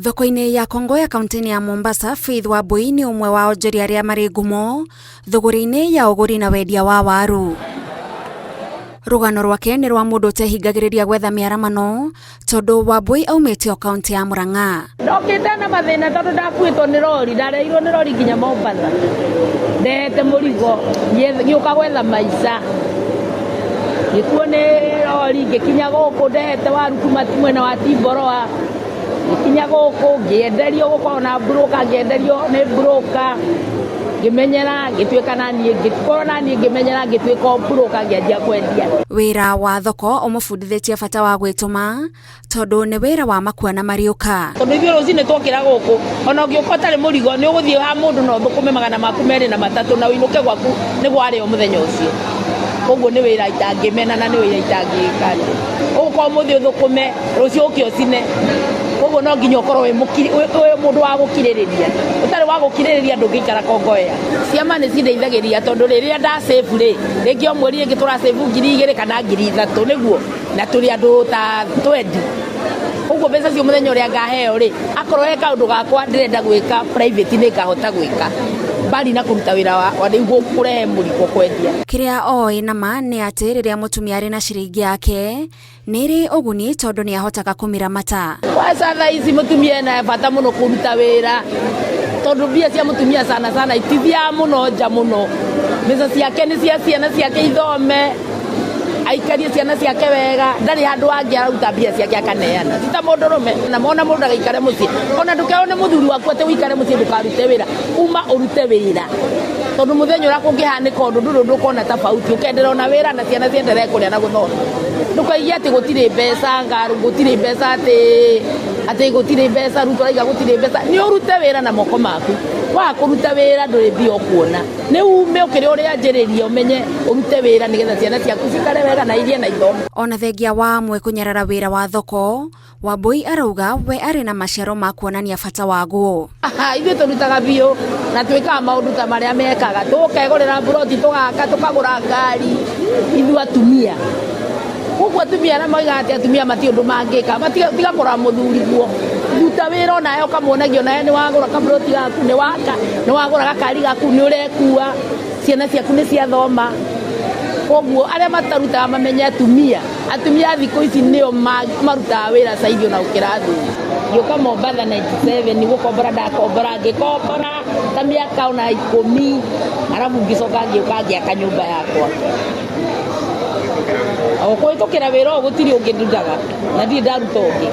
Thoko-inĩ ya Kongoya kaunti-inĩ ya Mombasa, Faith Wambui nĩ ũmwe wa onjoria arĩa marĩ ngumo thũgũrĩ-inĩ ya ũgũri na wendia wa waru. Rũgano rwake nĩ rwa mũndũ ũtehingagĩrĩria gwetha mĩaramano tondũ Wambui aumĩte o kaunti ya Murang'a. Ndokĩte na mathĩna tondũ ndakuĩtwo nĩ rori, ndareirwo nĩ rori nginya Mombatha. Ndehete mũrigo, ngĩũka gwetha maica. Ngĩkuo nĩ rori, ngĩkinya gũkũ ndehete waru kuma mwena wa Timboroa. Ngĩkinya gũkũ ngĩenderio gũkorwo na broker, ngĩenderio nĩ broker, ngĩmenyera ngĩtuĩka naniĩ, ngĩkorwo naniĩ ngĩmenyera ngĩtuĩka o broker ngĩanjia kwendia. Wĩra wa thoko ũmũbundithĩtie bata wa gwĩtũma tondũ nĩ wĩra wa makua na mariũka. Tondũ ithuĩ rũcinĩ twokĩra gũkũ, ona ũngĩũka ũtarĩ mũrigo, nĩ ũgũthiĩ ha mũndũ na ũthũkũme 203 na ũinũke gwaku nĩ gwarĩo mũthenya ũcio. Koguo nĩ wĩra itangĩmena na nĩ wĩra itangĩka atĩ. Ũgũka ũmũthĩ ũthũkũme, rũciũ ũke ũcine. Koguo no nginya ũkorwo wĩ mũndũ wa gũkirĩrĩria. Ũtarĩ wa gũkirĩrĩria ndũngĩikara Kongowea. Ciama nĩ cindeithagĩrĩria tondũ rĩrĩa nda save rĩ, rĩngĩ o mweri rĩngĩ tũra save 2000 kana 3000 nĩguo, na tũrĩ andũ ta twendi. Koguo mbeca cio mũthenya ũrĩa ngaheo rĩ, akorwo he kaũndũ gakwa ndĩrenda gwĩka private nĩ ngahota gwĩka mbali na kũruta wĩra wakwa rĩu kũrehe mũrigo kwendia. Kĩrĩa oĩ na ma nĩ atĩ rĩrĩa mũtumia arĩ na ciringi yake nĩ ĩrĩ ũguni tondũ nĩ ahotaga kũmĩramata. Kwanza thaa ici mũtumia ena bata mũno kũruta wĩra tondũ mbia cia mũtumia sana sana itithiaga mũno nja mũno. Mbeca ciake nĩ cia ciana ciake ithome, aikarie ciana ciake wega, ndarĩ handũ hangĩ araruta mbia ciake akaneana. Ti ta mũndũrũme, na ona mũndũ ndagaikare mũciĩ. Ona ndũkerwo nĩ mũthuri waku atĩ ũikare mũciĩ ndũkarute wĩra, uma ũrute wĩra. Tondũ mũthenya ũrĩa kũngĩhanĩka ũndũ ndũrĩ ũndũ ũkona tofauti, ũkenderera ona wĩra na ciana cienderee kũrĩa na gũthoma. Ndũkaigue atĩ gũtirĩ mbeca ngaru, gũtirĩ mbeca atĩ atĩ gũtirĩ mbeca, Ruto arauga gũtirĩ mbeca. Nĩ ũrute wĩra na moko maku. Waga kũruta wĩra ndũrĩ mbia ũkuona. Nĩ ume ũkĩrĩ ũrĩa anjĩrĩria ũmenye ũrute wĩra nĩgetha ciana ciaku cikare wega na irie na ithome. Ona thengia wa amwe kũnyarara wĩra wa thoko, Wambui arauga we arĩ na maciaro ma kuonania bata waguo. Ithuĩ tũrutaga biũ na twĩkaga maũndũ ta marĩa mekaga, tũkegũrĩra mburoti, tũgaka, tũkagũra ngari, ithuĩ atumia. Koguo atumia arĩa moigaga atĩ atumia matirĩ ũndũ mangĩka, tiga kũrora mũthuri guo. Ruta wĩra onawe ũkamuonagia onawe nĩ wagũra kaburoti gaku, nĩ waka, nĩ wagũra gakari gaku, nĩ ũrekua, ciana ciaku nĩ ciathoma. Koguo arĩa matarutaga mamenye atumia. Atumia a thikũ ici nĩo marutaga wĩra caidi ona gũkĩra athuri. Ngĩũka Mombatha 97 gũkombora ndakombora, ngĩkombora ta mĩaka ona 10, arabu ngĩcoka ngĩũka ngĩaka nyũmba yakwa. O kũhĩtũkĩra wĩra ũyũ gũtirĩ ũngĩ ndutaga na ndirĩ ndaruta ũngĩ.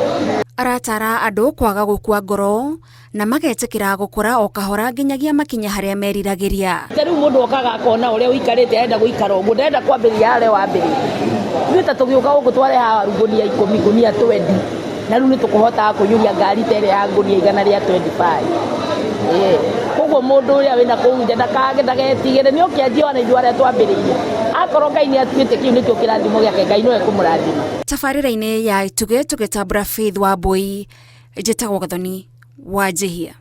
Aratara andũ kwaga gũkua ngoro na magetĩkĩra gũkũra o kahora nginyagia makinye harĩa meriragĩria. Ta rĩu mũndũ okaga akona ũrĩa ũikarĩte arenda gũikara ũguo, ndarenda kwambĩrĩria harĩa wambĩrĩirie. Ithuĩ ta tũgĩũka gũkũ twarehaga waru ngũnia ikũmi, ngũnia twendi, na rĩu nĩ tũkũhotaga kũiyũria ngari ta ĩrĩa ya ngũnia 125. Ĩĩ, koguo mũndũ ũrĩa wĩna kũu nja ndagetigĩre, nĩ oke anjie ona ithuĩ harĩa twambĩrĩirie. Akorwo Ngai nĩ atuĩte kĩu nĩkĩo kĩrathimo gĩake, Ngai no ekũmũrathima. Tabarĩra-inĩ ya Itugĩ tũgĩtambũra Faith Wambui, njĩtagwo Gathoni Wanjihia.